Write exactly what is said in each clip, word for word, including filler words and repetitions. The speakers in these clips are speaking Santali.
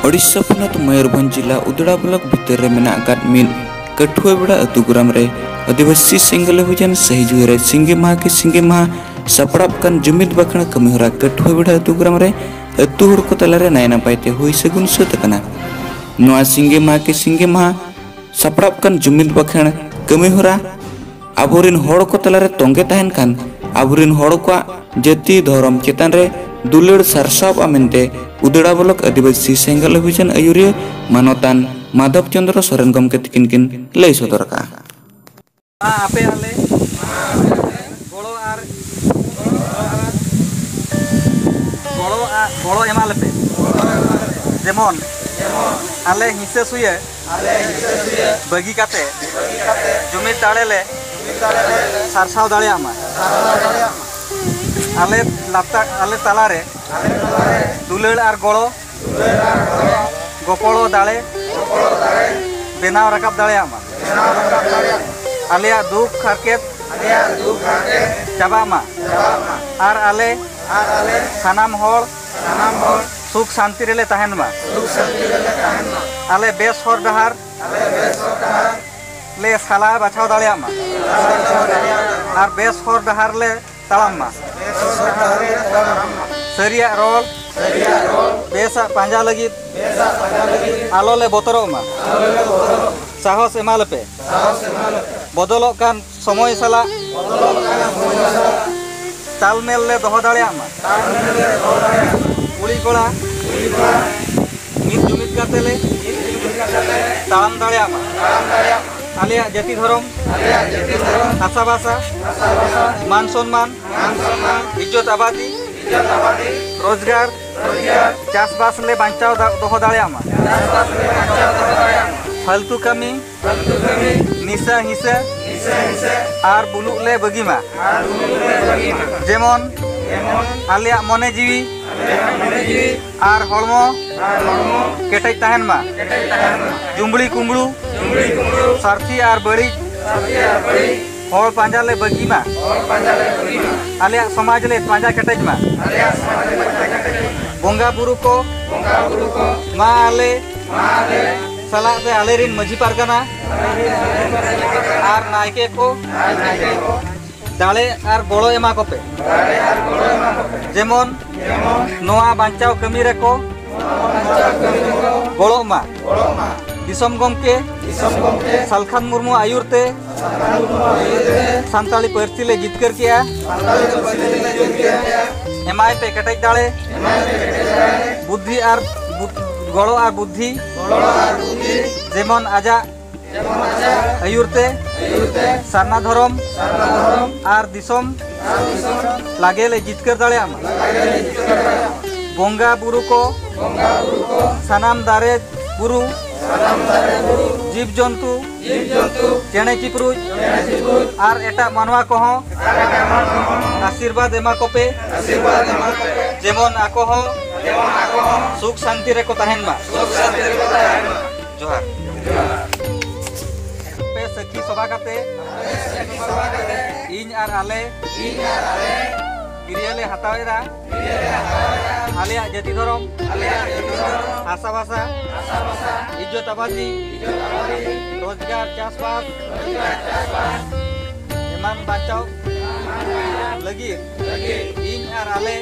ᱳᱰᱤᱥᱟ ᱯᱚᱱᱚᱛ ᱢᱚᱭᱩᱨᱵᱷᱚᱸᱡᱽ ᱡᱤᱞᱟ ᱩᱫᱽᱲᱟ ᱵᱞᱚᱠ ᱵᱷᱤᱛᱤᱨ ᱨᱮ ᱢᱮᱱᱟᱜ ᱟᱠᱟᱫ ᱢᱤᱫ ᱠᱟᱹᱴᱷᱩᱣᱟᱹ ᱵᱮᱲᱟ ᱟᱹᱛᱩ ᱜᱨᱟᱢ ᱨᱮ ᱟᱹᱫᱤᱵᱟᱹᱥᱤ ᱥᱮᱸᱜᱮᱞ ᱚᱵᱷᱤᱡᱟᱱ ᱥᱟᱹᱦᱤ ᱡᱩᱦᱤ ᱨᱮ ᱥᱤᱸᱜᱮ ᱢᱟᱦᱟ ᱠᱤ ᱥᱤᱸᱜᱮ ᱢᱟᱦᱟ ᱥᱟᱯᱲᱟᱣ ᱠᱟᱱ ᱡᱩᱢᱤᱫ ᱵᱟᱠᱷᱮᱬ ᱠᱟᱹᱢᱤᱦᱚᱨᱟ ᱠᱟᱹᱴᱷᱩᱣᱟᱹ ᱵᱮᱲᱟ ᱟᱹᱛᱩ ᱜᱨᱟᱢ ᱨᱮ ᱟᱹᱛᱩ ᱦᱚᱲ ᱠᱚ ᱛᱟᱞᱟᱨᱮ ᱱᱟᱭ ᱱᱟᱯᱟᱭ ᱛᱮ ᱦᱩᱭ ᱥᱟᱹᱜᱩᱱ ᱥᱟᱹᱛ ᱟᱠᱟᱱᱟ᱾ ᱱᱚᱣᱟ ᱥᱤᱸᱜᱮ ᱢᱟᱦᱟ ᱠᱤ ᱥᱤᱸᱜᱮ ᱢᱟᱦᱟ ᱥᱟᱯᱲᱟᱣ ᱠᱟᱱ ᱡᱩᱢᱤᱫ ᱵᱟᱠᱷᱮᱬ ᱠᱟᱹᱢᱤᱦᱚᱨᱟ ᱟᱵᱚᱨᱤᱱ ᱦᱚᱲ ᱠᱚ ᱛᱟᱞᱟᱨᱮ ᱛᱚᱸᱜᱮ ᱛᱟᱦᱮᱱ ᱠᱷᱟᱱ ᱟᱵᱚᱨᱤᱱ ᱦᱚᱲ ᱠᱚᱣᱟᱜ ᱡᱟᱹᱛᱤ ᱫᱷᱚᱨᱚᱢ ᱪᱮᱛᱟᱱ ᱨᱮ ᱫᱩᱞᱟᱹᱲ ᱥᱟᱨᱥᱟᱣᱜᱼᱟ ᱢᱮᱱᱛᱮ ᱩᱫᱽᱲᱟ ᱵᱞᱚᱠ ᱟᱹᱫᱤᱵᱟᱹᱥᱤ ᱥᱮᱸᱜᱮᱞ ᱚᱵᱷᱤᱡᱟᱱ ᱟᱹᱭᱩᱨᱤᱭᱟᱹ ᱢᱟᱱᱚᱛᱟᱱ ᱢᱟᱫᱷᱚᱵ ᱪᱚᱸᱫᱽᱨᱚ ᱥᱚᱨᱮᱱ ᱜᱚᱢᱠᱮ ᱛᱤᱠᱤᱱ ᱠᱤᱱ ᱞᱟᱹᱭ ᱥᱚᱫᱚᱨ ᱟᱠᱟᱫᱼᱟ᱾ ᱟᱯᱮ ᱟᱞᱮ ᱜᱚᱲᱚ ᱟᱨ ᱜᱚᱲᱚ ᱟᱨ ᱜᱚᱲᱚ ᱮᱢᱟ ᱞᱮᱯᱮ, ᱡᱮᱢᱚᱱ ᱟᱞᱮ ᱦᱤᱸᱥᱟᱹ ᱥᱩᱭᱟᱹ ᱵᱟᱹᱜᱤ ᱠᱟᱛᱮ ᱡᱩᱢᱤᱫ ᱫᱟᱲᱮ ᱞᱮ ᱥᱟᱨᱥᱟᱣ ᱫᱟᱲᱮᱭᱟᱜ ᱢᱟ᱾ ᱟᱞᱮ ᱞᱟᱛᱟᱨ ᱟᱞᱮ ᱛᱟᱞᱟᱨᱮ ᱫᱩᱞᱟᱹᱲ ᱟᱨ ᱜᱚᱲᱚ ᱜᱚᱯᱚᱲᱚ ᱫᱟᱲᱮ ᱵᱮᱱᱟᱣ ᱨᱟᱠᱟᱵ ᱫᱟᱲᱮᱭᱟᱜ ᱢᱟ᱾ ᱟᱞᱮᱭᱟᱜ ᱫᱩᱠ ᱦᱟᱨᱠᱮᱛ ᱪᱟᱵᱟᱜ ᱢᱟ᱾ ᱟᱨ ᱟᱞᱮ ᱥᱟᱱᱟᱢ ᱦᱚᱲ ᱥᱩᱠ ᱥᱟᱱᱛᱤ ᱨᱮᱞᱮ ᱛᱟᱦᱮᱱ ᱢᱟ᱾ ᱟᱞᱮ ᱵᱮᱥ ᱦᱚᱨ ᱰᱟᱦᱟᱨ ᱞᱮ ᱥᱟᱞᱟ ᱵᱟᱪᱷᱟᱣ ᱫᱟᱲᱮᱭᱟᱜ ᱢᱟ᱾ ᱟᱨ ᱵᱮᱥ ᱦᱚᱨ ᱰᱟᱦᱟᱨ ᱞᱮ ᱛᱟᱲᱟᱢ ᱢᱟ᱾ ᱥᱟᱹᱨᱤᱭᱟᱜ ᱨᱚᱲ ᱵᱮᱥᱟᱜ ᱯᱟᱸᱡᱟ ᱞᱟᱹᱜᱤᱫ ᱟᱞᱚ ᱞᱮ ᱵᱚᱛᱚᱨᱚᱜ ᱢᱟ᱾ ᱥᱟᱦᱚᱥ ᱮᱢᱟ ᱞᱮᱯᱮ᱾ ᱵᱚᱫᱚᱞᱚᱜ ᱠᱟᱱ ᱥᱚᱢᱚᱭ ᱥᱟᱞᱟᱜ ᱛᱟᱞᱢᱮᱞ ᱞᱮ ᱫᱚᱦᱚ ᱫᱟᱲᱮᱭᱟᱜ ᱢᱟ᱾ ᱠᱩᱲᱤ ᱠᱚᱲᱟ ᱢᱤᱫ ᱡᱩᱢᱤᱫ ᱠᱟᱛᱮ ᱞᱮ ᱛᱟᱲᱟᱢ ᱫᱟᱲᱮᱭᱟᱜ ᱢᱟ᱾ ᱟᱞᱮᱭᱟᱜ ᱡᱟᱹᱛᱤ ᱫᱷᱚᱨᱚᱢ, ᱦᱟᱥᱟ ᱵᱷᱟᱥᱟ, ᱢᱟᱱ ᱥᱚᱱᱢᱟᱱ, ᱤᱡᱽᱡᱚᱛ ᱟᱵᱟᱫᱤ, ᱨᱳᱡᱽᱜᱟᱨ, ᱪᱟᱥᱵᱟᱥ ᱞᱮ ᱵᱟᱧᱪᱟᱣ ᱫᱟ-, ᱫᱚᱦᱚ ᱫᱟᱲᱮᱭᱟᱜ ᱢᱟ᱾ ᱯᱷᱟᱞᱛᱩ ᱠᱟᱹᱢᱤ, ᱱᱤᱥᱟᱹ ᱦᱤᱸᱥᱟᱹ ᱟᱨ ᱵᱩᱞᱩᱜ ᱞᱮ ᱵᱟᱹᱜᱤ ᱢᱟ᱾ ᱡᱮᱢᱚᱱ ᱟᱞᱮᱭᱟᱜ ᱢᱚᱱᱮ ᱡᱤᱣᱤ ᱟᱨ ᱦᱚᱲᱢᱚ ᱠᱮᱴᱮᱡ ᱛᱟᱦᱮᱱ ᱢᱟ᱾ ᱡᱩᱢᱵᱽᱲᱤ ᱠᱩᱢᱵᱽᱲᱩ, ᱥᱟᱹᱨᱛᱷᱤ ᱟᱨ ᱵᱟᱹᱲᱤᱡ ᱦᱚᱲ ᱯᱟᱸᱡᱟ ᱞᱮ ᱵᱟᱹᱜᱤ ᱢᱟ᱾ ᱟᱞᱮᱭᱟᱜ ᱥᱚᱢᱟᱡᱽ ᱞᱮ ᱯᱟᱸᱡᱟ ᱠᱮᱴᱮᱡ ᱢᱟ᱾ ᱵᱚᱸᱜᱟ ᱵᱩᱨᱩ ᱠᱚ, ᱢᱟ ᱟᱞᱮ ᱥᱟᱞᱟᱜ ᱛᱮ ᱟᱞᱮᱨᱤᱱ ᱢᱟᱹᱡᱷᱤ ᱯᱟᱨᱜᱟᱱᱟ ᱟᱨ ᱱᱟᱭᱠᱮ ᱠᱚ ᱫᱟᱲᱮ ᱟᱨ ᱜᱚᱲᱚ ᱮᱢᱟ ᱠᱚᱯᱮ, ᱡᱮᱢᱚᱱ ᱱᱚᱣᱟ ᱵᱟᱧᱪᱟᱣ ᱠᱟᱹᱢᱤ ᱨᱮᱠᱚ ᱜᱚᱲᱚᱜ ᱢᱟ᱾ ᱫᱤᱥᱚᱢ ᱜᱚᱢᱠᱮ ᱥᱟᱞᱠᱷᱟᱱ ᱢᱩᱨᱢᱩ ᱟᱭᱩᱨ ᱛᱮ ᱥᱟᱱᱛᱟᱲᱤ ᱯᱟᱹᱨᱥᱤ ᱞᱮ ᱡᱤᱛᱠᱟᱹᱨ ᱠᱮᱜᱼᱟ᱾ ᱮᱢᱟᱭ ᱯᱮ ᱠᱮᱴᱮᱡ ᱫᱟᱲᱮ, ᱵᱩᱫᱽᱫᱷᱤ ᱟᱨ ᱵᱩᱫ-, ᱜᱚᱲᱚ ᱟᱨ ᱵᱩᱫᱽᱫᱷᱤ, ᱡᱮᱢᱚᱱ ᱟᱡᱟᱜ ᱟᱹᱭᱩᱨ ᱛᱮ ᱥᱟᱨᱱᱟ ᱫᱷᱚᱨᱚᱢ ᱟᱨ ᱫᱤᱥᱚᱢ ᱞᱟᱜᱮ ᱞᱮ ᱡᱤᱛᱠᱟᱹᱨ ᱫᱟᱲᱮᱭᱟᱜ ᱢᱟ᱾ ᱵᱚᱸᱜᱟ ᱵᱩᱨᱩ ᱠᱚ, ᱥᱟᱱᱟᱢ ᱫᱟᱨᱮ ᱵᱩᱨᱩ, ᱡᱤᱵᱽ ᱡᱚᱱᱛᱩ, ᱪᱮᱬᱮ ᱪᱤᱯᱨᱩᱡ ᱟᱨ ᱮᱴᱟᱜ ᱢᱟᱱᱣᱟ ᱠᱚᱦᱚᱸ ᱟᱥᱤᱨᱵᱟᱫᱽ ᱮᱢᱟ ᱠᱚᱯᱮ, ᱡᱮᱢᱚᱱ ᱟᱠᱚ ᱦᱚᱸ ᱥᱩᱠ ᱥᱟᱱᱛᱤ ᱨᱮᱠᱚ ᱛᱟᱦᱮᱱ ᱢᱟ᱾ ᱡᱚᱦᱟᱨ᱾ ᱟᱯᱮ ᱥᱟᱹᱠᱷᱤ ᱥᱚᱵᱷᱟ ᱠᱟᱛᱮ ᱤᱧ ᱟᱨ ᱟᱞᱮ ᱠᱤᱨᱭᱟᱹ ᱞᱮ ᱦᱟᱛᱟᱣ ᱮᱫᱟ᱾ ᱟᱞᱮᱭᱟᱜ ᱡᱟᱹᱛᱤ ᱫᱷᱚᱨᱚᱢ, ᱦᱟᱥᱟ ᱵᱷᱟᱥᱟ, ᱤᱡᱽᱡᱚᱛ ᱟᱵᱟᱫᱤ, ᱨᱳᱡᱽᱜᱟᱨ, ᱪᱟᱥᱵᱟᱥ ᱮᱢᱟᱱ ᱵᱟᱧᱪᱟᱣ ᱞᱟᱹᱜᱤᱫ ᱤᱧ ᱟᱨ ᱟᱞᱮ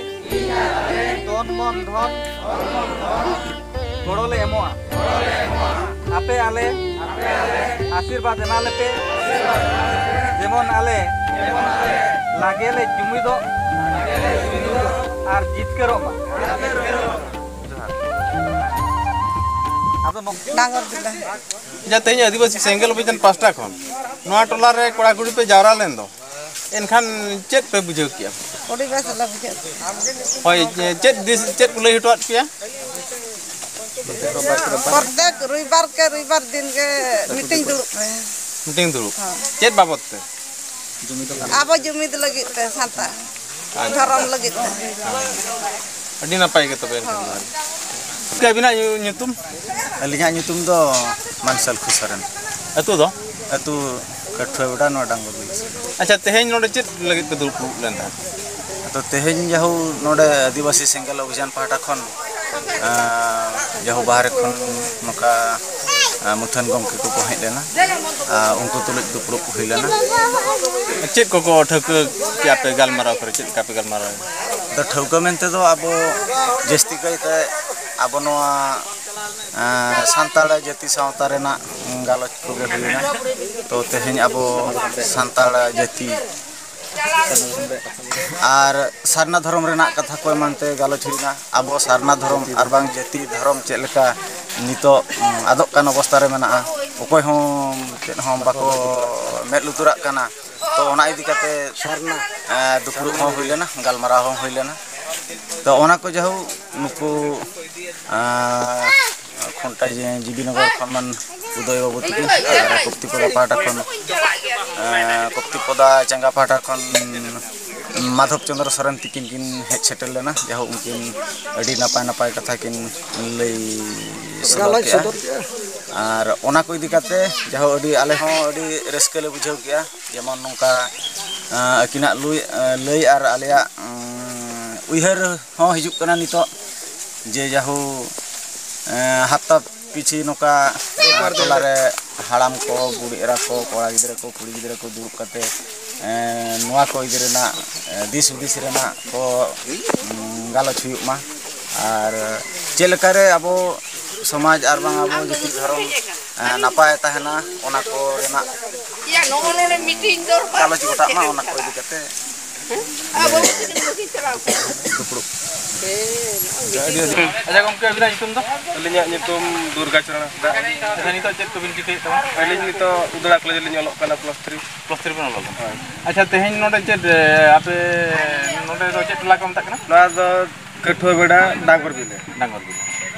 ᱛᱚᱱ ᱢᱚᱱ ᱫᱷᱚᱱ ᱜᱚᱲᱚ ᱞᱮ ᱮᱢᱚᱜᱼᱟ᱾ ᱟᱯᱮ ᱟᱞᱮ ᱟᱥᱤᱨᱵᱟᱫᱽ ᱮᱢᱟ ᱞᱮᱯᱮ, ᱡᱮᱢᱚᱱ ᱟᱞᱮ ᱞᱟᱜᱮ ᱞᱮ ᱡᱩᱢᱤᱫᱚᱜ ᱟᱨ ᱡᱤᱛᱠᱟᱹᱨᱚᱜ ᱢᱟ᱾ ᱡᱚᱦᱟᱨ᱾ ᱟᱫᱚ ᱱᱚ- ᱰᱟᱝᱜᱚᱨ ᱫᱤᱞᱟ᱾ ᱡᱟ ᱛᱮᱦᱮᱧ ᱟᱹᱫᱤᱵᱟᱹᱥᱤ ᱥᱮᱸᱜᱮᱞ ᱚᱵᱷᱤᱡᱟᱱ ᱯᱟᱥᱴᱟ ᱠᱷᱚᱱ ᱱᱚᱣᱟ ᱴᱚᱞᱟ ᱨᱮ ᱠᱚᱲᱟ ᱠᱩᱲᱤ ᱯᱮ ᱡᱟᱣᱨᱟ ᱞᱮᱱ ᱫᱚ, ᱮᱱᱠᱷᱟᱱ ᱪᱮᱫ ᱯᱮ ᱵᱩᱡᱷᱟᱹᱣ ᱠᱮᱜᱼᱟ? ᱟᱹᱰᱤ ᱵᱮᱥ ᱞᱮ ᱵᱩᱡᱷᱟᱹᱣ ᱠᱮᱜᱼᱟ᱾ ᱦᱳᱭ, ᱪᱮᱫ ᱫᱤᱥ-, ᱪᱮᱫ ᱠᱚ ᱞᱟᱹᱭ ᱦᱚᱴᱚᱣᱟᱫ ᱯᱮᱭᱟ? ᱯᱨᱚᱛᱮᱠ ᱨᱚᱵᱤᱵᱟᱨ ᱠᱮ ᱨᱚᱵᱤᱵᱟᱨ ᱫᱤᱱ ᱜᱮ ᱢᱤᱴᱤᱝ ᱫᱩᱲᱩᱵ ᱢᱮ᱾ ᱢᱤᱴᱤᱝ ᱫᱩᱲᱩᱵ᱾ ᱦᱳᱭ᱾ ᱪᱮᱫ ᱵᱟᱵᱚᱛ ᱛᱮ? ᱟᱵᱚ ᱡᱩᱢᱤᱫ ᱞᱟᱹᱜᱤᱫ ᱛᱮ, ᱥᱟᱱᱛᱟᱲ ᱟᱪᱪᱷᱟ᱾ ᱫᱷᱚᱨᱚᱢ ᱞᱟᱹᱜᱤᱫ ᱛᱮ᱾ ᱟᱹᱰᱤ ᱱᱟᱯᱟᱭ ᱜᱮ ᱛᱚᱵᱮ ᱮᱱᱠᱷᱟᱱ ᱫᱚ᱾ ᱦᱳᱭ᱾ ᱜᱚᱢᱠᱮ, ᱟᱹᱵᱤᱱᱟᱜ ᱧᱩ-, ᱧᱩᱛᱩᱢ? ᱟᱹᱞᱤᱧᱟᱜ ᱧᱩᱛᱩᱢ ᱫᱚ ᱢᱟᱱᱥᱟᱞ ᱠᱷᱩ ᱥᱚᱨᱮᱱ᱾ ᱟᱹᱛᱩ ᱫᱚ? ᱟᱹᱛᱩ ᱠᱟᱹᱴᱷᱩᱣᱟᱹ ᱵᱮᱰᱟ, ᱱᱚᱣᱟ ᱰᱟᱝᱜᱚᱨ ᱵᱤᱞ᱾ ᱟᱪᱪᱷᱟ, ᱛᱮᱦᱮᱧ ᱱᱚᱰᱮ ᱪᱮᱫ ᱞᱟᱹᱜᱤᱫ ᱯᱮ ᱫᱩᱲᱩᱵ ᱞᱮᱱ ᱛᱟᱦᱮᱸᱫ? ᱛᱚ, ᱛᱮᱦᱮᱧ ᱡᱟᱦᱳ ᱱᱚᱰᱮ ᱟᱹᱫᱤᱵᱟᱹᱥᱤ ᱥᱮᱸᱜᱮᱞ ᱚᱵᱷᱤᱡᱟᱱ ᱯᱟᱦᱴᱟ ᱠᱷᱚᱱ, ᱟᱸ, ᱡᱟᱦᱳ ᱵᱟᱦᱨᱮ ᱠᱷᱚᱱ ᱱᱚᱝᱠᱟ, ᱟᱸ, ᱢᱩᱴᱷᱟᱹᱱ ᱜᱚᱢᱠᱮ ᱠᱚᱠᱚ ᱦᱮᱡ ᱞᱮᱱᱟ᱾ ᱟᱸ, ᱩᱱᱠᱩ ᱛᱩᱞᱩᱡ ᱫᱩᱯᱲᱩᱵ ᱦᱩᱭ ᱞᱮᱱᱟ᱾ ᱪᱮᱫ ᱠᱚᱠᱚ ᱴᱷᱟᱹᱣᱠᱟᱹ ᱠᱮᱜᱼᱟ ᱯᱮ ᱜᱟᱞᱢᱟᱨᱟᱣ ᱠᱚᱨᱮ? ᱪᱮᱫ ᱞᱮᱠᱟ ᱯᱮ ᱜᱟᱞᱢᱟᱨᱟᱣ? ᱫᱚ ᱴᱷᱟᱹᱣᱠᱟᱹ ᱢᱮᱱᱛᱮ ᱫᱚ ᱟᱵᱚ ᱡᱟᱹᱥᱛᱤ ᱠᱟᱭᱛᱮ ᱟᱵᱚ ᱱᱚᱣᱟ, ᱟᱸ, ᱥᱟᱱᱛᱟᱲ ᱡᱟᱹᱛᱤ ᱥᱟᱶᱛᱟ ᱨᱮᱱᱟᱜ ᱜᱟᱞᱚᱪ ᱠᱚᱜᱮ ᱦᱩᱭᱱᱟ᱾ ᱛᱚ, ᱛᱮᱦᱮᱧ ᱟᱵᱚ ᱥᱟᱱᱛᱟᱲ ᱡᱟᱹᱛᱤ ᱟᱨ ᱥᱟᱨᱱᱟ ᱫᱷᱚᱨᱚᱢ ᱨᱮᱱᱟᱜ ᱠᱟᱛᱷᱟ ᱠᱚ ᱮᱢᱟᱱ ᱛᱮ ᱜᱟᱞᱚᱪ ᱦᱩᱭᱱᱟ᱾ ᱟᱵᱚ ᱥᱟᱨᱱᱟ ᱫᱷᱚᱨᱚᱢ ᱟᱨ ᱵᱟᱝ ᱡᱟᱹᱛᱤ ᱫᱷᱚᱨᱚᱢ ᱪᱮᱫ ᱞᱮᱠᱟ ᱱᱤᱛᱚᱜ, ᱩᱸ, ᱟᱫᱚᱜ ᱠᱟᱱ ᱚᱵᱚᱥᱛᱟ ᱨᱮ ᱢᱮᱱᱟᱜᱼᱟ, ᱚᱠᱚᱭ ᱦᱚᱸ ᱪᱮᱫ ᱦᱚᱸ ᱵᱟᱠᱚ ᱢᱮᱫ ᱞᱩᱛᱩᱨᱟᱜ ᱠᱟᱱᱟ᱾ ᱛᱚ, ᱚᱱᱟ ᱤᱫᱤ ᱠᱟᱛᱮ ᱥᱟᱨᱱᱟ, ᱮᱸ, ᱫᱩᱯᱲᱩᱵ ᱦᱚᱸ ᱦᱩᱭ ᱞᱮᱱᱟ, ᱜᱟᱞᱢᱟᱨᱟᱣ ᱦᱚᱸ ᱦᱩᱭ ᱞᱮᱱᱟ᱾ ᱛᱚ, ᱚᱱᱟ ᱠᱚ ᱡᱟᱦᱳ ᱱᱩᱠᱩ, ᱮᱸ, ᱠᱷᱩᱱᱴᱟ ᱡᱤ-, ᱡᱤᱵᱤ ᱱᱚᱜᱚᱨ ᱠᱷᱚᱱ ᱢᱟᱱ ᱩᱫᱚᱭ ᱵᱟᱹᱵᱩ ᱛᱟᱹᱠᱤᱱ, ᱟᱨ ᱠᱚᱯᱛᱤᱯᱚᱫᱟ ᱯᱟᱦᱴᱟ ᱠᱷᱚᱱ, ᱮᱸ, ᱠᱚᱯᱛᱤᱯᱚᱫᱟ ᱪᱟᱸᱜᱟ ᱯᱟᱦᱴᱟ ᱠᱷᱚᱱ ᱢᱟᱫᱷᱚᱵ ᱪᱚᱸᱫᱽᱨᱚ ᱥᱚᱨᱮᱱ ᱛᱤᱠᱤᱱ ᱠᱤᱱ ᱦᱮᱡ ᱥᱮᱴᱮᱨ ᱞᱮᱱᱟ᱾ ᱡᱟᱦᱳ ᱩᱱᱠᱤᱱ ᱟᱹᱰᱤ ᱱᱟᱯᱟᱭ ᱱᱟᱯᱟᱭ ᱠᱟᱛᱷᱟ ᱠᱤᱱ ᱞᱟᱹᱭ ᱥᱚᱫᱚᱨ ᱜᱟᱞᱚᱪ ᱠᱮᱜᱼᱟ᱾ ᱥᱚᱫᱚᱨ ᱠᱮᱜᱼᱟ᱾ ᱟᱨ ᱚᱱᱟ ᱠᱚ ᱤᱫᱤ ᱠᱟᱛᱮ ᱡᱟᱦᱳ ᱟᱹᱰᱤ, ᱟᱞᱮ ᱦᱚᱸ ᱟᱹᱰᱤ ᱨᱟᱹᱥᱠᱟᱹ ᱞᱮ ᱵᱩᱡᱷᱟᱹᱣ ᱠᱮᱜᱼᱟ᱾ ᱡᱮᱢᱚᱱ ᱱᱚᱝᱠᱟ, ᱟᱸ, ᱟᱹᱠᱤᱱᱟᱜ ᱞᱩᱭ-, ᱟᱸ, ᱞᱟᱹᱭ ᱟᱨ ᱟᱞᱮᱭᱟᱜ, ᱩᱸ, ᱩᱭᱦᱟᱹᱨ ᱦᱚᱸ ᱦᱤᱡᱩᱜ ᱠᱟᱱᱟ ᱱᱤᱛᱚᱜ, ᱡᱮ ᱡᱟᱦᱳ, ᱮᱸ, ᱦᱟᱯᱛᱟ ᱯᱤᱪᱷᱤ ᱱᱚᱝᱠᱟ, ᱮᱸ, ᱴᱚᱞᱟ ᱨᱮ ᱦᱟᱲᱟᱢ ᱠᱚ, ᱵᱩᱲᱦᱤ ᱮᱨᱟ ᱠᱚ, ᱠᱚᱲᱟ ᱜᱤᱫᱽᱨᱟᱹ ᱠᱚ, ᱠᱩᱲᱤ ᱜᱤᱫᱽᱨᱟᱹ ᱠᱚ ᱫᱩᱲᱩᱵ ᱠᱟᱛᱮ, ᱮᱸ, ᱱᱚᱣᱟ ᱠᱚ ᱤᱫᱤ ᱨᱮᱱᱟᱜ, ᱮᱸ, ᱫᱤᱥ ᱦᱩᱫᱤᱥ ᱨᱮᱱᱟᱜ ᱠᱚ, ᱩᱸ, ᱜᱟᱞᱚᱪ ᱦᱩᱭᱩᱜ ᱢᱟ᱾ ᱟᱨ ᱪᱮᱫ ᱞᱮᱠᱟᱨᱮ ᱟᱵᱚ ᱥᱚᱢᱟᱡᱽ ᱟᱨ ᱵᱟᱝ ᱟᱵᱚ ᱡᱟᱹᱛᱤ ᱫᱷᱚᱨᱚᱢ, ᱮᱸ, ᱱᱟᱯᱟᱭ ᱛᱟᱦᱮᱱᱟ, ᱚᱱᱟ ᱠᱚ ᱨᱮᱱᱟᱜ ᱜᱟᱞᱚᱪ ᱜᱚᱴᱟᱜ ᱢᱟ, ᱚᱱᱟ ᱠᱚ ᱤᱫᱤ ᱠᱟᱛᱮ ᱫᱩᱯᱲᱩᱵ᱾ ᱟᱪᱪᱷᱟ ᱜᱚᱢᱠᱮ, ᱟᱹᱵᱤᱱᱟᱜ ᱧᱩᱛᱩᱢ ᱫᱚ? ᱟᱹᱞᱤᱧᱟᱜ ᱧᱩᱛᱩᱢ ᱫᱩᱨᱜᱟ ᱪᱚᱨᱚᱬ ᱦᱟᱸᱥᱫᱟ᱾ ᱟᱪᱪᱷᱟ, ᱱᱤᱛᱚᱜ ᱪᱮᱫ ᱠᱚᱵᱤᱱ ᱪᱤᱠᱟᱹᱭᱮᱫ ᱛᱟᱵᱚᱱᱟ? ᱟᱹᱞᱤᱧ ᱱᱤᱛᱚᱜ ᱩᱫᱽᱲᱟ ᱠᱚᱞᱮᱡᱽ ᱨᱮᱞᱤᱧ ᱚᱞᱚᱜ ᱠᱟᱱᱟ, ᱯᱞᱟᱥ ᱛᱷᱨᱤ᱾ ᱯᱞᱟᱥ ᱛᱷᱨᱤ ᱵᱤᱱ ᱚᱞᱚᱜ ᱠᱟᱱᱟ? ᱦᱳᱭ᱾ ᱟᱪᱪᱷᱟ, ᱛᱮᱦᱮᱧ ᱱᱚᱰᱮ ᱪᱮᱫ, ᱮ, ᱟᱯᱮ ᱱᱚᱰᱮ ᱫᱚ ᱪᱮᱫ ᱴᱚᱞᱟ ᱠᱚ ᱢᱮᱛᱟᱜ ᱠᱟᱱᱟ? ᱱᱚᱣᱟ ᱫᱚ ᱠᱟᱹᱴᱷᱩᱣᱟᱹ ᱵᱮᱲᱟ, ᱰᱟᱝᱜᱚᱨ ᱵᱤᱞᱟᱹ᱾ ᱰᱟᱝᱜᱚᱨ ᱵᱤᱞᱟᱹ᱾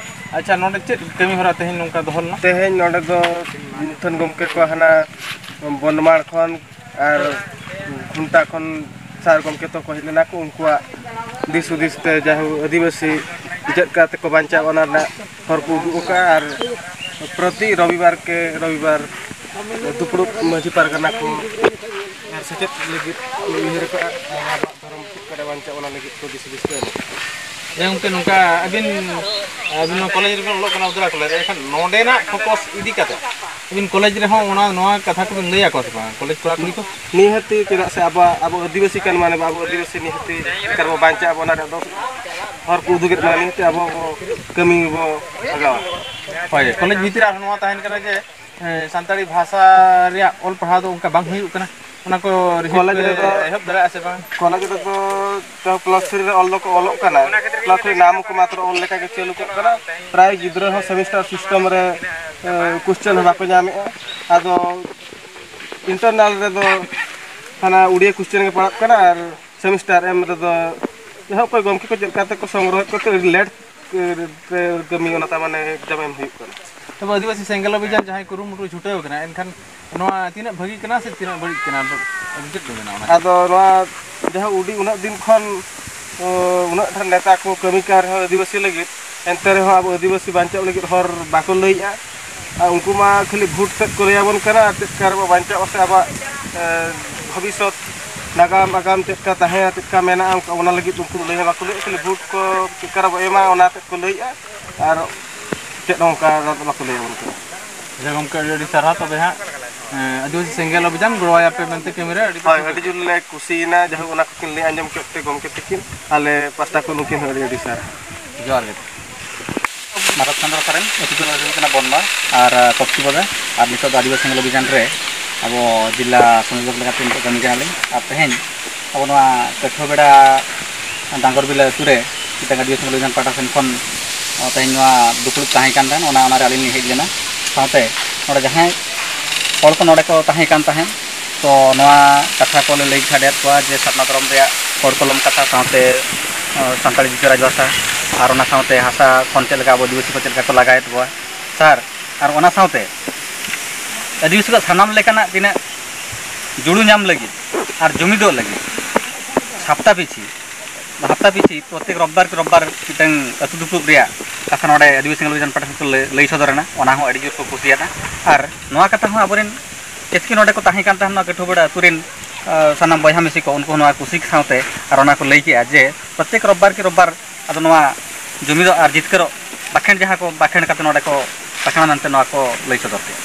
ᱟᱪᱪᱷᱟ, ᱱᱚᱰᱮ ᱪᱮᱫ ᱠᱟᱹᱢᱤ ᱦᱚᱨᱟ ᱛᱮᱦᱮᱧ ᱱᱚᱝᱠᱟ ᱫᱚᱦᱚ ᱞᱮᱱᱟ? ᱛᱮᱦᱮᱧ ᱱᱚᱰᱮ ᱫᱚ ᱢᱩᱴᱷᱟᱹᱱ ᱜᱚᱢᱠᱮ ᱠᱚ ᱦᱟᱱᱟ ᱵᱚᱱᱫᱷᱚᱢᱟᱲ ᱠᱷᱚᱱ ᱟᱨ ᱠᱷᱩᱱᱴᱟ ᱠᱷᱚᱱ ᱥᱟᱨ ᱜᱚᱢᱠᱮ ᱛᱟᱠᱚ ᱦᱮᱡ ᱞᱮᱱᱟ ᱠᱚ, ᱩᱱᱠᱩᱣᱟᱜ ᱫᱤᱥ ᱦᱩᱫᱤᱥ ᱛᱮ ᱡᱟᱭᱦᱳᱠ ᱟᱹᱫᱤᱵᱟᱹᱥᱤ ᱪᱮᱫ ᱞᱮᱠᱟ ᱛᱮᱠᱚ ᱵᱟᱧᱪᱟᱜᱼᱟ, ᱚᱱᱟ ᱨᱮᱱᱟᱜ ᱦᱚᱨ ᱠᱚ ᱩᱫᱩᱜ ᱟᱠᱟᱫᱼᱟ᱾ ᱟᱨ ᱯᱨᱚᱛᱤ ᱨᱚᱵᱤᱵᱟᱨ ᱠᱮ ᱨᱚᱵᱤᱵᱟᱨ ᱫᱩᱯᱲᱩᱵ ᱢᱟᱹᱡᱷᱤ ᱯᱟᱨᱜᱟᱱᱟ ᱠᱚ ᱟᱨ ᱥᱮᱪᱮᱫ ᱞᱟᱹᱜᱤᱫ ᱠᱚ ᱩᱭᱦᱟᱹᱨ ᱟᱠᱟᱫᱼᱟ, ᱟᱵᱚᱣᱟᱜ ᱫᱷᱚᱨᱚᱢ ᱪᱮᱫ ᱞᱮᱠᱟ ᱨᱮ ᱚᱱᱟ ᱞᱟᱹᱜᱤᱫ ᱠᱚ ᱫᱤᱥ ᱦᱩᱫᱤᱥ ᱠᱚ ᱮᱢᱟ᱾ ᱦᱮᱸ ᱜᱚᱢᱠᱮ, ᱱᱚᱝᱠᱟ ᱟᱹᱵᱤᱱ, ᱟᱹᱵᱤᱱ ᱱᱚᱣᱟ ᱠᱚᱞᱮᱡᱽ ᱨᱮᱵᱤᱱ ᱚᱞᱚᱜ ᱠᱟᱱᱟ, ᱩᱫᱽᱲᱟ ᱠᱚᱞᱮᱡᱽ ᱨᱮ, ᱮᱱᱠᱷᱟᱱ ᱱᱚᱰᱮᱱᱟᱜ ᱯᱷᱳᱠᱟᱥ ᱤᱫᱤ ᱠᱟᱛᱮ ᱟᱹᱵᱤᱱ ᱠᱚᱞᱮᱡᱽ ᱨᱮᱦᱚᱸ ᱚᱱᱟ, ᱱᱚᱣᱟ ᱠᱟᱛᱷᱟ ᱠᱚᱵᱤᱱ ᱞᱟᱹᱭ ᱟᱠᱚᱣᱟ ᱥᱮ ᱵᱟᱝ ᱠᱚᱞᱮᱡᱽ ᱠᱚᱲᱟ ᱠᱩᱲᱤ ᱠᱚ? ᱱᱤᱦᱟᱹᱛᱤ, ᱪᱮᱫᱟᱜ ᱥᱮ ᱟᱵᱚᱣᱟᱜ, ᱟᱵᱚ ᱟᱹᱫᱤᱵᱟᱹᱥᱤ ᱠᱟᱱ ᱢᱟᱱᱮ ᱟᱵᱚ ᱟᱹᱫᱤᱵᱟᱹᱥᱤ ᱱᱤᱦᱟᱹᱛᱤ ᱪᱮᱫ ᱞᱮᱠᱟ ᱨᱮᱵᱚ ᱵᱟᱧᱪᱟᱜᱼᱟ, ᱟᱵᱚ ᱚᱱᱟ ᱨᱮᱭᱟᱜ ᱫᱚ ᱦᱚᱨ ᱠᱚ ᱩᱫᱩᱜᱮᱫ ᱵᱚᱱᱟ, ᱱᱤᱦᱟᱹᱛᱤ ᱟᱵᱚ ᱦᱚᱸ ᱠᱟᱹᱢᱤ ᱵᱚ ᱞᱟᱜᱟᱣᱟ᱾ ᱦᱳᱭ, ᱠᱚᱞᱮᱡᱽ ᱵᱷᱤᱛᱤᱨ ᱨᱮ ᱟᱨᱦᱚᱸ ᱱᱚᱣᱟ ᱛᱟᱦᱮᱱ ᱠᱟᱱᱟ ᱡᱮ, ᱦᱮᱸ, ᱥᱟᱱᱛᱟᱲᱤ ᱵᱷᱟᱥᱟ ᱨᱮᱭᱟᱜ ᱚᱞ ᱯᱟᱲᱦᱟᱣ ᱫᱚ ᱚᱱᱠᱟ ᱵᱟᱝ ᱦᱩᱭᱩᱜ ᱠᱟᱱᱟ, ᱚᱱᱟ ᱠᱚ ᱨᱤᱦᱤᱴ ᱠᱚᱞᱮᱡᱽ ᱯᱮ ᱨᱮᱫᱚ, ᱮᱦᱚᱵ ᱫᱟᱲᱮᱭᱟᱜᱼᱟ ᱥᱮ ᱵᱟᱝ? ᱠᱚᱞᱮᱡᱽ ᱨᱮᱫᱚ ᱡᱟᱦᱟᱸ ᱯᱞᱟᱥ ᱛᱷᱨᱤ ᱨᱮ ᱚᱞ ᱫᱚᱠᱚ ᱚᱞᱚᱜ ᱠᱟᱱᱟ, ᱯᱞᱟᱥ ᱛᱷᱨᱤ ᱱᱟᱢ ᱠᱚ ᱢᱟᱛᱨᱚ ᱚᱞ ᱞᱮᱠᱟ ᱜᱮ ᱪᱟᱹᱞᱩ ᱠᱚᱜ ᱠᱟᱱᱟ᱾ ᱯᱨᱟᱭ ᱜᱤᱫᱽᱨᱟᱹ ᱦᱚᱸ ᱥᱮᱢᱤᱥᱴᱟᱨ ᱥᱤᱥᱴᱮᱢ ᱨᱮ, ᱮ, ᱠᱳᱥᱪᱮᱱ ᱦᱚᱸ ᱵᱟᱠᱚ ᱧᱟᱢᱮᱫᱼᱟ᱾ ᱟᱫᱚ ᱤᱱᱴᱟᱨᱱᱟᱞ ᱨᱮᱫᱚ ᱦᱟᱱᱟ ᱩᱲᱤᱭᱟ ᱠᱳᱥᱪᱮᱱ ᱜᱮ ᱯᱟᱲᱟᱜ ᱠᱟᱱᱟ, ᱟᱨ ᱥᱮᱢᱤᱥᱴᱟᱨ ᱮᱢ ᱨᱮᱫᱚ ᱡᱟᱦᱟᱸ ᱚᱠᱚᱭ ᱜᱚᱢᱠᱮ ᱠᱚ ᱪᱮᱫ ᱞᱮᱠᱟ ᱛᱮᱠᱚ ᱥᱚᱝᱜᱨᱚᱦᱚᱭᱮᱫ ᱠᱚᱛᱮ ᱟᱹᱰᱤ ᱞᱮᱴ ᱨᱮ ᱠᱟᱹᱢᱤ ᱚᱱᱟ ᱛᱟ ᱢᱟᱱᱮ ᱮᱠᱡᱟᱢ ᱮᱢ ᱦᱩᱭᱩᱜ ᱠᱟᱱᱟ᱾ ᱛᱚᱵᱮ ᱟᱹᱫᱤᱵᱟᱹᱥᱤ ᱥᱮᱸᱜᱮᱞ ᱚᱵᱷᱤᱡᱟᱱ ᱡᱟᱦᱟᱸᱭ ᱠᱩᱨᱩᱢᱩᱴᱩ ᱪᱷᱩᱴᱟᱹᱣ ᱠᱟᱱᱟ, ᱮᱱᱠᱷᱟᱱ ᱱᱚᱣᱟ ᱛᱤᱱᱟᱹᱜ ᱵᱷᱟᱹᱜᱤ ᱠᱟᱱᱟ ᱥᱮ ᱛᱤᱱᱟᱹᱜ ᱵᱟᱹᱲᱤᱡ ᱠᱟᱱᱟ? ᱟᱫᱚ ᱪᱮᱫ ᱠᱚ ᱢᱮᱱᱟ ᱚᱱᱟ? ᱟᱫᱚ ᱱᱚᱣᱟ ᱡᱟᱦᱟᱸ ᱩᱰᱤ ᱩᱱᱟᱹᱜ ᱫᱤᱱ ᱠᱷᱚᱱ, ᱚ, ᱩᱱᱟᱹᱜ ᱰᱷᱮᱨ ᱱᱮᱛᱟ ᱠᱚ ᱠᱟᱹᱢᱤ ᱠᱟᱱ ᱨᱮᱦᱚᱸ ᱟᱹᱫᱤᱵᱟᱹᱥᱤ ᱞᱟᱹᱜᱤᱫ, ᱮᱱᱛᱮ ᱨᱮᱦᱚᱸ ᱟᱵᱚ ᱟᱹᱫᱤᱵᱟᱹᱥᱤ ᱵᱟᱧᱪᱟᱜ ᱞᱟᱹᱜᱤᱫ ᱦᱚᱨ ᱵᱟᱠᱚ ᱞᱟᱹᱭᱮᱜᱼᱟ᱾ ᱟᱨ ᱩᱱᱠᱩ ᱢᱟ ᱠᱷᱟᱹᱞᱤ ᱵᱷᱳᱴ ᱛᱮᱫ ᱠᱚ ᱞᱟᱹᱭᱟᱵᱚᱱ ᱠᱟᱱᱟ, ᱟᱨ ᱪᱮᱫ ᱞᱮᱠᱟ ᱨᱮᱵᱚ ᱵᱟᱧᱪᱟᱜᱼᱟ ᱥᱮ ᱟᱵᱚᱣᱟᱜ, ᱮ, ᱵᱷᱚᱵᱤᱥᱥᱚᱛ ᱱᱟᱜᱟᱢ ᱟᱜᱟᱢ ᱪᱮᱫ ᱞᱮᱠᱟ ᱛᱟᱦᱮᱸᱭᱟ, ᱪᱮᱫ ᱞᱮᱠᱟ ᱢᱮᱱᱟᱜᱼᱟ, ᱚᱱᱠᱟ ᱚᱱᱟ ᱞᱟᱹᱜᱤᱫ ᱩᱱᱠᱩ ᱫᱚ ᱞᱟᱹᱭ ᱦᱚᱸ ᱵᱟᱠᱚ ᱞᱟᱹᱭᱮᱫᱼᱟ, ᱠᱷᱟᱹᱞᱤ ᱵᱷᱳᱴ ᱠᱚ ᱪᱮᱫ ᱞᱮᱠᱟ ᱨᱮᱵᱚ ᱮᱢᱟ ᱚᱱᱟ ᱛᱮᱫ ᱠᱚ ᱞᱟᱹᱭᱮᱫᱼᱟ᱾ ᱟᱨ ᱪᱮᱫ ᱦᱚᱸ ᱚᱱᱠᱟ ᱫᱚ ᱵᱟᱠᱚ ᱞᱟᱹᱭ ᱟᱵᱚᱱ ᱠᱟᱱᱟ᱾ ᱟᱪᱪᱷᱟ ᱜᱚᱢᱠᱮ, ᱟᱹᱰᱤ ᱟᱹᱰᱤ ᱥᱟᱨᱦᱟᱣ᱾ ᱛᱚᱵᱮ ᱦᱟᱸᱜ, ᱮᱸ, ᱟᱹᱫᱤᱵᱟᱹᱥᱤ ᱥᱮᱸᱜᱮᱞ ᱚᱵᱷᱤᱡᱟᱱ ᱜᱚᱲᱚᱣᱟᱭᱟ ᱯᱮ ᱢᱮᱱᱛᱮ ᱠᱟᱹᱢᱤ ᱨᱮ ᱟᱹᱰᱤ ᱦᱳᱭ, ᱠᱩᱥᱤ ᱟᱹᱰᱤ ᱡᱳᱨ ᱞᱮ ᱠᱩᱥᱤᱭᱮᱱᱟ, ᱡᱟᱭᱦᱳᱠ ᱚᱱᱟ ᱠᱚᱠᱤᱱ ᱞᱟᱹᱭ ᱟᱸᱡᱚᱢ ᱠᱮᱫ ᱛᱮ ᱜᱚᱢᱠᱮ ᱛᱟᱹᱠᱤᱱ, ᱟᱞᱮ ᱯᱟᱥᱴᱟ ᱠᱷᱚᱱ ᱩᱱᱠᱤᱱ ᱦᱚᱸ ᱟᱹᱰᱤ ᱟᱹᱰᱤ ᱥᱟᱨᱦᱟᱣ᱾ ᱡᱚᱦᱟᱨ ᱜᱮ᱾ ᱢᱟᱨᱟᱛ ᱪᱚᱸᱫᱽᱨᱚ ᱥᱚᱨᱮᱱ, ᱟᱹᱛᱩ ᱫᱚ ᱦᱩᱭᱩᱜ ᱠᱟᱱᱟ ᱵᱚᱱᱢᱟ ᱟᱨ, ᱟᱸ, ᱠᱚᱯᱥᱤ ᱵᱟᱡᱟᱨ, ᱟᱨ ᱱᱤᱛᱚᱜ ᱫᱚ ᱟᱹᱫᱤᱵᱟᱹᱥᱤ ᱥᱮᱸᱜᱮᱞ ᱚᱵᱷᱤᱡᱟᱱ ᱨᱮ ᱟᱵᱚ ᱡᱤᱞᱟ ᱥᱚᱝᱡᱳᱡᱚᱠ ᱞᱮᱠᱟᱛᱮ ᱱᱤᱛᱚᱜ ᱠᱟᱹᱢᱤ ᱠᱟᱱᱟᱞᱤᱧ᱾ ᱟᱨ ᱛᱮᱦᱮᱧ ᱟᱵᱚ ᱱᱚᱣᱟ ᱠᱟᱹᱴᱷᱩᱣᱟᱹ ᱵᱮᱲᱟ ᱰᱟᱝᱜᱚᱨ ᱵᱤᱞ ᱟᱹᱛᱩ ᱨᱮ ᱢᱤᱫᱴᱟᱝ ᱟᱹᱫᱤᱵᱟᱹᱥᱤ ᱥᱮᱸᱜᱮᱞ ᱚᱵᱷᱤᱡᱟᱱ ᱯᱟᱦᱴᱟ ᱥᱮᱱ ᱠᱷᱚᱱ, ᱟᱸ, ᱛᱮᱦᱮᱧ ᱱᱚᱣᱟ ᱫᱩᱯᱲᱩᱵ ᱛᱟᱦᱮᱸ ᱠᱟᱱ ᱛᱟᱦᱮᱸᱫ, ᱚᱱᱟ, ᱚᱱᱟᱨᱮ ᱟᱹᱞᱤᱧ ᱞᱤᱧ ᱦᱮᱡ ᱞᱮᱱᱟ᱾ ᱥᱟᱶᱛᱮ ᱱᱚᱰᱮ ᱡᱟᱦᱟᱸᱭ ᱦᱚᱲ ᱠᱚ ᱱᱚᱰᱮ ᱠᱚ ᱛᱟᱦᱮᱸ ᱠᱟᱱ ᱛᱟᱦᱮᱸᱫ, ᱛᱚ ᱱᱚᱣᱟ ᱠᱟᱛᱷᱟ ᱠᱚᱞᱮ ᱞᱟᱹᱭ ᱥᱟᱰᱮᱭᱟᱫ ᱠᱚᱣᱟ ᱡᱮ ᱥᱟᱨᱱᱟ ᱫᱷᱚᱨᱚᱢ ᱨᱮᱭᱟᱜ ᱦᱚᱲ ᱠᱚᱞᱚᱢ ᱠᱟᱛᱷᱟ ᱥᱟᱶᱛᱮ, ᱟᱸ, ᱥᱟᱱᱛᱟᱲᱤ ᱡᱩᱢᱤ ᱨᱟᱡᱽᱵᱷᱟᱥᱟ ᱟᱨ ᱚᱱᱟ ᱥᱟᱶᱛᱮ ᱦᱟᱥᱟ ᱠᱷᱚᱱ ᱪᱮᱫ ᱞᱮᱠᱟ ᱟᱵᱚ ᱟᱹᱫᱤᱵᱟᱹᱥᱤ ᱠᱚ ᱪᱮᱫ ᱞᱮᱠᱟ ᱠᱚ ᱞᱟᱜᱟᱭᱮᱫ ᱠᱚᱣᱟ ᱥᱟᱨ, ᱟᱨ ᱚᱱᱟ ᱥᱟᱶᱛᱮ ᱟᱹᱫᱤᱵᱟᱹᱥᱤ ᱠᱚᱣᱟᱜ ᱥᱟᱱᱟᱢ ᱞᱮᱠᱟᱱᱟᱜ ᱛᱤᱱᱟᱹᱜ ᱡᱩᱲᱩ ᱧᱟᱢ ᱞᱟᱹᱜᱤᱫ ᱟᱨ ᱡᱩᱢᱤᱫᱚᱜ ᱞᱟᱹᱜᱤᱫ ᱦᱟᱯᱛᱟ ᱯᱤᱪᱷᱤ, ᱦᱟᱯᱛᱟ ᱯᱤᱪᱷᱤ ᱯᱨᱚᱛᱮᱠ ᱨᱚᱵᱤᱵᱟᱨ ᱠᱮ ᱨᱚᱵᱤᱵᱟᱨ ᱢᱤᱫᱴᱟᱝ ᱟᱹᱛᱩ ᱫᱩᱯᱲᱩᱵ ᱨᱮᱭᱟᱜ ᱠᱟᱛᱷᱟ ᱱᱚᱰᱮ ᱟᱹᱫᱤᱵᱟᱹᱥᱤ ᱥᱮᱸᱜᱮᱞ ᱚᱵᱷᱤᱡᱟᱱ ᱯᱟᱦᱴᱟ ᱥᱮᱫ ᱠᱚ ᱞᱟᱹᱭ, ᱞᱟᱹᱭ ᱥᱚᱫᱚᱨ ᱮᱱᱟ, ᱚᱱᱟ ᱦᱚᱸ ᱟᱹᱰᱤ ᱡᱳᱨ ᱠᱚ ᱠᱩᱥᱤᱭᱟᱫᱟ᱾ ᱟᱨ ᱱᱚᱣᱟ ᱠᱟᱛᱷᱟ ᱦᱚᱸ ᱟᱵᱚᱨᱮᱱ ᱡᱮᱛᱠᱮ ᱱᱚᱰᱮ ᱠᱚ ᱛᱟᱦᱮᱸ ᱠᱟᱱ ᱛᱟᱦᱮᱸ, ᱱᱚᱣᱟ ᱠᱟᱹᱴᱷᱩᱣᱟᱹ ᱵᱮᱲᱟ ᱟᱹᱛᱩ ᱨᱮᱱ ᱥᱟᱱᱟᱢ ᱵᱚᱭᱦᱟ ᱢᱤᱥᱤ ᱠᱚ, ᱩᱱᱠᱩ ᱦᱚᱸ ᱱᱚᱣᱟ ᱠᱩᱥᱤ ᱥᱟᱶᱛᱮ ᱟᱨ ᱚᱱᱟ ᱠᱚ ᱞᱟᱹᱭ ᱠᱮᱜᱼᱟ ᱡᱮ ᱯᱨᱚᱛᱮᱠ ᱨᱚᱵᱵᱟᱨ ᱠᱤ ᱨᱚᱵᱵᱟᱨ ᱟᱫᱚ ᱱᱚᱣᱟ ᱡᱩᱢᱤᱫᱚᱜ ᱟᱨ ᱡᱤᱛᱠᱟᱹᱨᱚᱜ ᱵᱟᱠᱷᱮᱬ ᱡᱟᱦᱟᱸ ᱠᱚ ᱵᱟᱠᱷᱮᱬ ᱠᱟᱛᱮ ᱱᱚᱰᱮ ᱠᱚ ᱵᱟᱠᱷᱮᱬᱟ ᱢᱮᱱᱛᱮ ᱱᱚᱣᱟ ᱠᱚ ᱞᱟᱹᱭ ᱥᱚᱫᱚᱨ ᱠᱮᱜᱼᱟ᱾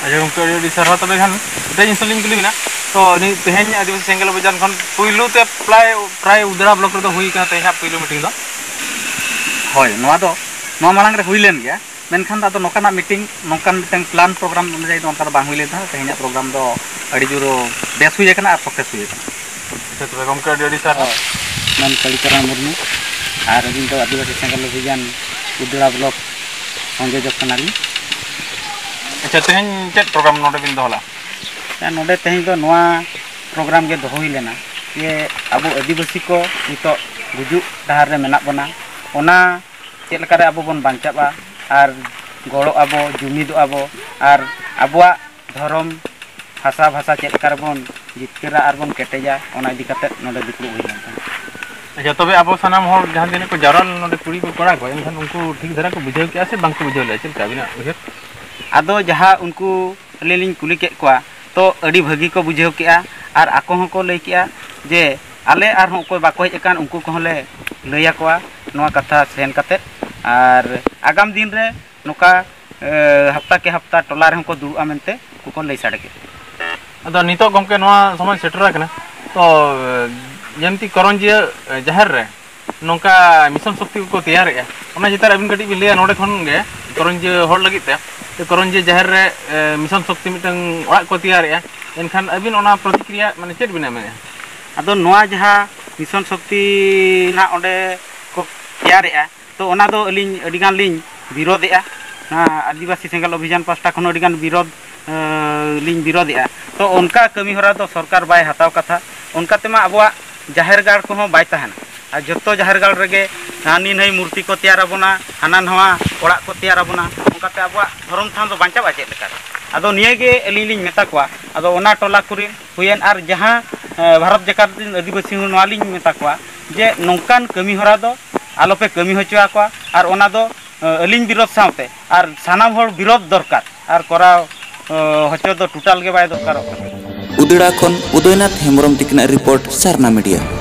ᱟᱪᱪᱷᱟ ᱜᱚᱢᱠᱮ, ᱟᱹᱰᱤ ᱟᱹᱰᱤ ᱥᱟᱨᱦᱟᱣ᱾ ᱛᱚᱵᱮ ᱠᱷᱟᱱ ᱢᱤᱫᱴᱮᱱ ᱡᱤᱱᱤᱥ ᱞᱤᱧ ᱠᱩᱞᱤ ᱵᱮᱱᱟ, ᱛᱚ ᱱᱤᱭᱟᱹ ᱛᱮᱦᱮᱧ ᱟᱹᱫᱤᱵᱟᱹᱥᱤ ᱥᱮᱸᱜᱮᱞ ᱚᱵᱷᱤᱡᱟᱱ ᱠᱷᱚᱱ ᱯᱩᱭᱞᱩ ᱛᱮ ᱯᱨᱟᱭ ᱯᱨᱟᱭ ᱩᱫᱽᱲᱟ ᱵᱞᱚᱠ ᱨᱮᱫᱚ ᱦᱩᱭ ᱠᱟᱱᱟ ᱛᱮᱦᱮᱧᱟᱜ ᱯᱩᱭᱞᱩ ᱢᱤᱴᱤᱝ ᱫᱚ? ᱦᱳᱭ, ᱱᱚᱣᱟ ᱫᱚ ᱱᱚᱣᱟ ᱢᱟᱲᱟᱝ ᱨᱮ ᱦᱩᱭ ᱞᱮᱱ ᱜᱮᱭᱟ, ᱢᱮᱱᱠᱷᱟᱱ ᱫᱚ ᱟᱫᱚ ᱱᱚᱝᱠᱟᱱᱟᱜ ᱢᱤᱴᱤᱝ, ᱱᱚᱝᱠᱟᱱ ᱢᱤᱫᱴᱟᱝ ᱯᱞᱟᱱ ᱯᱨᱳᱜᱨᱟᱢ ᱚᱱᱩᱡᱟᱭᱤ ᱫᱚ ᱚᱱᱠᱟ ᱫᱚ ᱵᱟᱝ ᱦᱩᱭ ᱞᱮᱱ ᱛᱟᱦᱮᱸᱫ᱾ ᱛᱮᱦᱮᱧᱟᱜ ᱯᱨᱳᱜᱨᱟᱢ ᱫᱚ ᱟᱹᱰᱤ ᱡᱳᱨ ᱵᱮᱥ ᱦᱩᱭ ᱟᱠᱟᱱᱟ ᱟᱨ ᱥᱟᱠᱥᱮᱥ ᱦᱩᱭ ᱟᱠᱟᱱᱟ᱾ ᱟᱪᱪᱷᱟ, ᱛᱚᱵᱮ ᱜᱚᱢᱠᱮ, ᱟᱹᱰᱤ ᱟᱹᱰᱤ ᱥᱟᱨᱦᱟᱣ᱾ ᱦᱳᱭ, ᱢᱮᱱ ᱠᱟᱞᱤᱪᱚᱨᱚᱬ ᱢᱩᱨᱢᱩ, ᱟᱨ ᱟᱹᱞᱤᱧ ᱫᱚ ᱟᱹᱫᱤᱵᱟᱹᱥᱤ ᱥᱮᱸᱜᱮᱞ ᱚᱵᱷᱤᱡᱟᱱ ᱩᱫᱽᱲᱟ ᱵᱞᱚᱠ ᱥᱚᱝᱡᱳᱡᱚᱠ ᱠᱟᱱᱟᱞᱤᱧ᱾ ᱟᱪᱪᱷᱟ, ᱛᱮᱦᱮᱧ ᱪᱮᱫ ᱯᱨᱳᱜᱨᱟᱢ ᱱᱚᱰᱮ ᱵᱤᱱ ᱫᱚᱦᱚ ᱞᱮᱫᱼᱟ? ᱱᱚᱰᱮ ᱛᱮᱦᱮᱧ ᱫᱚ ᱱᱚᱣᱟ ᱯᱨᱳᱜᱨᱟᱢ ᱜᱮ ᱫᱚᱦᱚ ᱦᱩᱭ ᱞᱮᱱᱟ ᱡᱮ ᱟᱵᱚ ᱟᱹᱫᱤᱵᱟᱹᱥᱤ ᱠᱚ ᱱᱤᱛᱚᱜ ᱜᱩᱡᱩᱜ ᱰᱟᱦᱟᱨ ᱨᱮ ᱢᱮᱱᱟᱜ ᱵᱚᱱᱟ, ᱚᱱᱟ ᱪᱮᱫ ᱞᱮᱠᱟᱨᱮ ᱟᱵᱚ ᱵᱚᱱ ᱵᱟᱧᱪᱟᱜᱼᱟ ᱟᱨ ᱜᱚᱲᱚᱜ ᱟᱵᱚ, ᱡᱩᱢᱤᱫᱚᱜ ᱟᱵᱚ ᱟᱨ ᱟᱵᱚᱣᱟᱜ ᱫᱷᱚᱨᱚᱢ, ᱵᱷᱟᱥᱟ, ᱵᱷᱟᱥᱟ ᱪᱮᱫ ᱞᱮᱠᱟ ᱨᱮᱵᱚᱱ ᱡᱤᱛᱠᱟᱹᱨᱟ ᱟᱨ ᱵᱚᱱ ᱠᱮᱴᱮᱡᱟ, ᱚᱱᱟ ᱤᱫᱤ ᱠᱟᱛᱮ ᱱᱚᱰᱮ ᱫᱩᱯᱲᱩᱵ ᱦᱩᱭ ᱞᱮᱱ ᱛᱟᱦᱮᱸᱫ᱾ ᱟᱪᱪᱷᱟ, ᱛᱚᱵᱮ ᱟᱵᱚ ᱥᱟᱱᱟᱢ ᱦᱚᱲ ᱡᱟᱦᱟᱸ ᱛᱤᱱᱟᱹᱜ ᱠᱚ ᱡᱟᱣᱨᱟ ᱞᱮᱱᱟ ᱱᱚᱰᱮ, ᱠᱩᱲᱤ ᱠᱚ ᱠᱚᱲᱟ ᱠᱚ, ᱮᱱᱠᱷᱟᱱ ᱩᱱᱠᱩ ᱴᱷᱤᱠ ᱫᱷᱟᱨᱟ ᱠᱚ ᱵᱩᱡᱷᱟᱹᱣ ᱠᱮᱜᱼᱟ ᱥᱮ ᱵᱟᱝ ᱠᱚ ᱵᱩᱡᱷᱟᱹᱣ ᱞᱮᱜᱼᱟ? ᱪᱮᱫ ᱞᱮᱠᱟ ᱟᱹᱵᱤᱱᱟᱜ ᱩᱭᱦᱟᱹᱨ? ᱟᱫᱚ ᱡᱟᱦᱟᱸ ᱩᱱᱠᱩ ᱟᱹᱞᱤᱧ ᱞᱤᱧ ᱠᱩᱞᱤ ᱠᱮᱫ ᱠᱚᱣᱟ, ᱛᱚ ᱟᱹᱰᱤ ᱵᱷᱟᱹᱜᱤ ᱠᱚ ᱵᱩᱡᱷᱟᱹᱣ ᱠᱮᱜᱼᱟ ᱟᱨ ᱟᱠᱚ ᱦᱚᱸᱠᱚ ᱞᱟᱹᱭ ᱠᱮᱜᱼᱟ ᱡᱮ ᱟᱞᱮ ᱟᱨᱦᱚᱸ ᱚᱠᱚᱭ ᱵᱟᱠᱚ ᱦᱮᱡ ᱟᱠᱟᱱ ᱩᱱᱠᱩ ᱠᱚᱦᱚᱸ ᱞᱮ ᱞᱟᱹᱭ ᱟᱠᱚᱣᱟ ᱱᱚᱣᱟ ᱠᱟᱛᱷᱟ ᱥᱮᱱ ᱠᱟᱛᱮᱫ, ᱟᱨ ᱟᱜᱟᱢ ᱫᱤᱱ ᱨᱮ ᱱᱚᱝᱠᱟ, ᱮ, ᱦᱟᱯᱛᱟ ᱠᱮ ᱦᱟᱯᱛᱟ ᱴᱚᱞᱟ ᱨᱮᱦᱚᱸ ᱠᱚ ᱫᱩᱲᱩᱵᱼᱟ ᱢᱮᱱᱛᱮ ᱩᱱᱠᱩ ᱠᱚ ᱞᱟᱹᱭ ᱥᱟᱰᱮ ᱠᱮᱫᱟ᱾ ᱟᱫᱚ ᱱᱤᱛᱚᱜ ᱜᱚᱢᱠᱮ ᱱᱚᱣᱟ ᱥᱚᱢᱚᱭ ᱥᱮᱴᱮᱨ ᱟᱠᱟᱱᱟ, ᱛᱚ ᱡᱮᱢᱛᱤ ᱠᱚᱨᱚᱧᱡᱤᱭᱟᱹ ᱡᱟᱦᱮᱨ ᱨᱮ ᱱᱚᱝᱠᱟ ᱢᱤᱥᱚᱱ ᱥᱚᱠᱛᱤ ᱠᱚᱠᱚ ᱛᱮᱭᱟᱨᱮᱜᱼᱟ, ᱚᱱᱟ ᱪᱮᱛᱟᱱ ᱨᱮ ᱟᱹᱵᱤᱱ ᱠᱟᱹᱴᱤᱡ ᱵᱤᱱ ᱞᱟᱹᱭᱟ ᱱᱚᱰᱮ ᱠᱷᱚᱱ ᱜᱮ, ᱠᱚᱨᱚᱧᱡᱤᱭᱟᱹ ᱦᱚᱲ ᱞᱟᱹᱜᱤᱫ ᱛᱮ, ᱡᱮ ᱠᱚᱨᱚᱧᱡᱤᱭᱟᱹ ᱡᱟᱦᱮᱨ ᱨᱮ, ᱮ, ᱢᱤᱥᱚᱱ ᱥᱚᱠᱛᱤ ᱢᱤᱫᱴᱟᱝ ᱚᱲᱟᱜ ᱠᱚ ᱛᱮᱭᱟᱨᱮᱜᱼᱟ, ᱮᱱᱠᱷᱟᱱ ᱟᱹᱵᱤᱱ ᱚᱱᱟ ᱯᱨᱚᱛᱤᱠᱨᱤᱭᱟ ᱢᱟᱱᱮ ᱪᱮᱫ ᱵᱤᱱ ᱮᱢᱮᱜᱼᱟ? ᱟᱫᱚ ᱱᱚᱣᱟ ᱡᱟᱦᱟᱸ ᱢᱤᱥᱚᱱ ᱥᱚᱠᱛᱤ ᱱᱟᱜ ᱚᱸᱰᱮ ᱠᱚ ᱛᱮᱭᱟᱨᱮᱜᱼᱟ, ᱛᱚ ᱚᱱᱟ ᱫᱚ ᱟᱹᱞᱤᱧ ᱟᱹᱰᱤᱜᱟᱱ ᱞᱤᱧ ᱵᱤᱨᱳᱫᱷᱮᱜᱼᱟ᱾ ᱱᱚᱣᱟ ᱟᱹᱫᱤᱵᱟᱹᱥᱤ ᱥᱮᱸᱜᱮᱞ ᱚᱵᱷᱤᱡᱟᱱ ᱯᱟᱥᱴᱟ ᱠᱷᱚᱱ ᱟᱹᱰᱤᱜᱟᱱ ᱵᱤᱨᱳᱫᱷ, ᱮ, ᱞᱤᱧ ᱵᱤᱨᱳᱫᱷᱮᱜᱼᱟ᱾ ᱛᱚ ᱚᱱᱠᱟ ᱠᱟᱹᱢᱤ ᱦᱚᱨᱟ ᱫᱚ ᱥᱚᱨᱠᱟᱨ ᱵᱟᱭ ᱦᱟᱛᱟᱣ ᱠᱟᱛᱷᱟ᱾ ᱚᱱᱠᱟ ᱛᱮᱢᱟ ᱟᱵᱚᱣᱟᱜ ᱡᱟᱦᱮᱨ ᱜᱟᱲ ᱠᱚᱦᱚᱸ ᱵᱟᱭ ᱛᱟᱦᱮᱱᱟ᱾ ᱟᱨ ᱡᱚᱛᱚ ᱡᱟᱦᱮᱨ ᱜᱟᱲ ᱨᱮᱜᱮ ᱦᱟᱹᱱᱤ ᱱᱟᱹᱭ ᱢᱩᱨᱛᱤ ᱠᱚ ᱛᱮᱭᱟᱨ ᱟᱵᱚᱱᱟ, ᱦᱟᱱᱟ ᱱᱟᱣᱟ ᱚᱲᱟᱜ ᱠᱚ ᱛᱮᱭᱟᱨ ᱟᱵᱚᱱᱟ, ᱚᱱᱠᱟᱛᱮ ᱟᱵᱚᱣᱟᱜ ᱫᱷᱚᱨᱚᱢ ᱛᱷᱟᱱ ᱫᱚ ᱵᱟᱧᱪᱟᱜᱼᱟ ᱪᱮᱫ ᱞᱮᱠᱟ? ᱟᱫᱚ ᱱᱤᱭᱟᱹ ᱜᱮ ᱟᱹᱞᱤᱧ ᱞᱤᱧ ᱢᱮᱛᱟ ᱠᱚᱣᱟ᱾ ᱟᱫᱚ ᱚᱱᱟ ᱴᱚᱞᱟ ᱠᱚᱨᱮᱱ ᱦᱩᱭᱮᱱ ᱟᱨ ᱡᱟᱦᱟᱸ, ᱮ, ᱵᱷᱟᱨᱚᱛ ᱡᱟᱠᱟᱛ ᱨᱮᱱ ᱟᱹᱫᱤᱵᱟᱹᱥᱤ ᱦᱚᱸ ᱱᱚᱣᱟ ᱞᱤᱧ ᱢᱮᱛᱟ ᱠᱚᱣᱟ ᱡᱮ ᱱᱚᱝᱠᱟᱱ ᱠᱟᱹᱢᱤ ᱦᱚᱨᱟ ᱫᱚ ᱟᱞᱚᱯᱮ ᱠᱟᱹᱢᱤ ᱦᱚᱪᱚ ᱟᱠᱚᱣᱟ᱾ ᱟᱨ ᱚᱱᱟ ᱫᱚ, ᱮ, ᱟᱹᱞᱤᱧ ᱵᱤᱨᱳᱫᱷ ᱥᱟᱶᱛᱮ ᱟᱨ ᱥᱟᱱᱟᱢ ᱦᱚᱲ ᱵᱤᱨᱳᱫᱷ ᱫᱚᱨᱠᱟᱨ, ᱟᱨ ᱠᱚᱨᱟᱣ, ᱮ, ᱦᱚᱪᱚ ᱫᱚ ᱴᱳᱴᱟᱞ ᱜᱮ ᱵᱟᱭ ᱫᱚᱨᱠᱟᱨᱚᱜ ᱠᱟᱱᱟ᱾ ᱛᱤᱲᱟ ᱠᱷᱚᱱ ᱩᱫᱚᱭᱱᱟᱛᱷ ᱦᱮᱢᱵᱨᱚᱢ ᱛᱤᱠᱤᱱᱟᱜ ᱨᱤᱯᱳᱨᱴ, ᱥᱟᱨᱱᱟ ᱢᱤᱰᱤᱭᱟ᱾